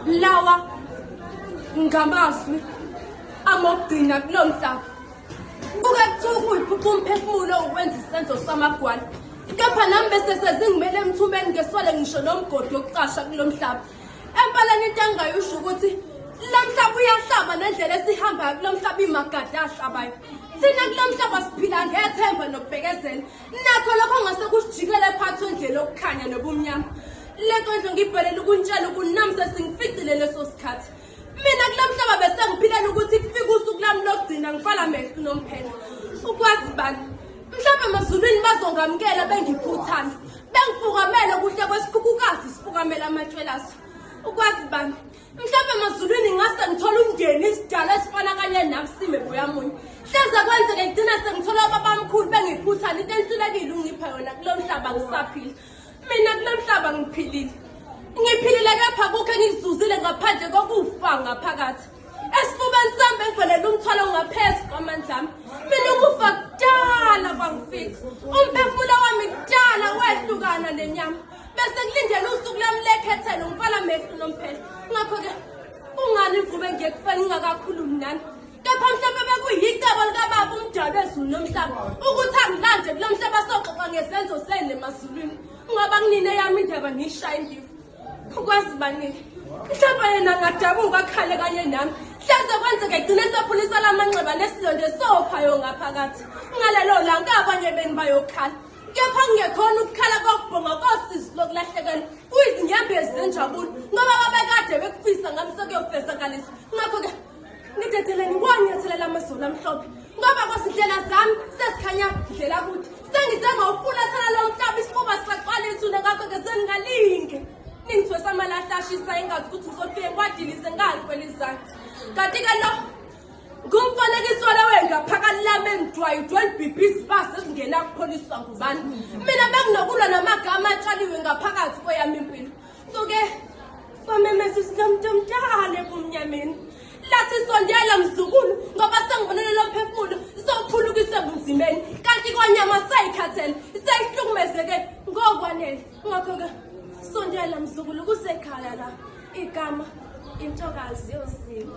Lawa ngamazwi amokugcina kulo mhlaba. Kuke kuthiwa ukuyiphupha umphefumulo ukwenza isenzo samagwala. Kepha nami bese sezingimele emthumeni ngeswele ngisho nomgodi wokucasha kulo mhlaba. Empeleni into engingayisho ukuthi lo mhlaba uyahlaba nendlela esihambayo kulo mhlaba imagada ahlabayo. Thina kulo mhlaba siphila ngethemba nokubekezela. Nakho lokho ngase kusijikele phakathi kwendlela yokukhanya nobumnyama. Le nkondlo ngibhalele ukuntshela ukuthi nami sesingificile leso sikhathi. Mina kulo mhlaba bese ngiphilela ukuthi kufike usuku lami lokugcina ngifala mehlo nomphela. Ukwazi bani? Mhlawumbe emazulwini bazongamukela bengiphuthana. Bengifukamele kuhle kwesikhukhukazi sifukamela amatshwelaso. Ukwazi bani? Mhlawumbe emazulwini ngase ngithola umndeni isidala esifana kanye nami sime boyamunye. Hleze kwenzeke ngigcina sengithola obabamkhulu bengiphuthana into enhlulekile ungipha yona kulo mhlaba ngisaphila. Mina kulo mhlaba ngiphilile. Ngiphilile kepha kukho engikuzuzile ngaphandle kokufa ngaphakathi. Esifubeni sami bengivelela umthwalo ongaphezu kwamandla ami. Mina ukufa kudala kwangifica. Umphefumulo wami kudala wehlukana nenyama. Bese kulindele usuku lami lekhethelo ngifala mehlo nomphela. Ngakho-ke kungani ngivume ngiye kufeni ngingakakhulumi nani? Kepha mhlawumbe bekuyicebo likababa umdali wezulu nomhlaba ukuthi angilande kulo mhlaba soxoxa ngezenzo zenu emazulwini ngoba kunina eyami indaba ngiyishaya indiva. Ukwazi banike. Mhlawumbe yena angadabuka akhale kanye nami. Hleze kwenzeke egcine sephulisa lamanxeba nesilonda esophayo ngaphakathi. Ngalelo langa abanye benu bayokhala. Kepha kungekhona ukukhala kokubhonga kosizi lokulahlekelwa kuyizinyembezi zenjabulo ngoba babekade bekufisa ngami sekuyofezakaliswa. Ngakho-ke ngidedeleni wanyathelela amazulu amhlophe ngoba kwazindlela zami sesikhanya ndlela kude sengize ngawufulathela lo mhlaba isifuba sisaqala ithuna ngakho-ke seningalinge ningithwesa amalahle ashisa engazi ukuthi ngizofike ngiwadilize ngani kwelizayo kanti-ke lo ngumfanekiso lo wengaphakathi lami engidwayidwe libhibhi izibasi ezingenakupholiswa ngubani mina benginokulwa namagama atshaliwe ngaphakathi kweyami impilo Kuke kwamemeza isinomntomntana ebumnyameni. Lathi sondela mzukulu ngoba sengibonele lo mphefumulo sowuphulukise ebunzimeni kanti kwanyama seyikhathele seyihlukumezeke ngokwanele. Ngakho-ke sondela mzukulu kusekhaya la igama intokazi yozimo.